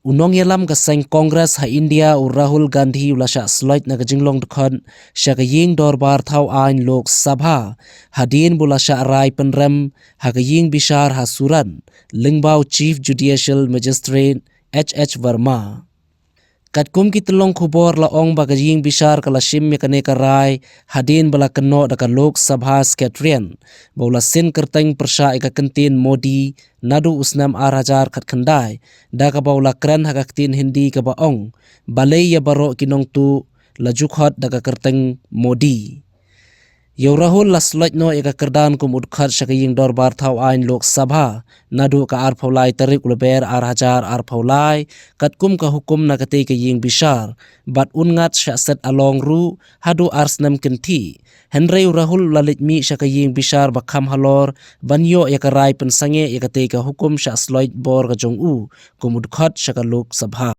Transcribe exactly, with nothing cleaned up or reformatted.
U nongïalam ka seng Congress ha India u Rahul Gandhi u la shah sloit na ka jinglong dkhot sha ka ïing dorbar thaw aiñ Lok Sabha hadien ba u la shah rai pynrem ha ka ïing bishar ha Surat lyngba u Chief Judicial Magistrate H H Verma. Katkum ki tyllong khubor la ong ba ka ïing bishar ka la shim ïa kane ka rai hadien ba la kynnoh da ka Lok Sabha Secretariat ba u la syn kyrteng pyrshah ïa ka kyntien Modi naduh u snem ar hajar khatkhyndai, da kaba u la kren ha ka ktien Hindi kaba ong, balei ïa baroh ki nongtuh la ju khot da ka kyrteng Modi. Ïa u Rahul la sloit noh ïa ka kyrdan kum u dkhot sha ka ïing dorbar thaw aiñ Lok Sabha naduh ka arphew lai tarik u Lber ar hajar arphew lai, katkum ka hukum na katei ka ïing bishar, bad un ngat shah set along ruh haduh ar snem kynthih. Hynrei u Rahul u la leit mih sha ka ïing bishar ba kham halor ban ïoh ïa ka rai pynsangeh ïa katei ka hukum shah sloit bor ka jong u kum u dkhot sha ka Lok Sabha.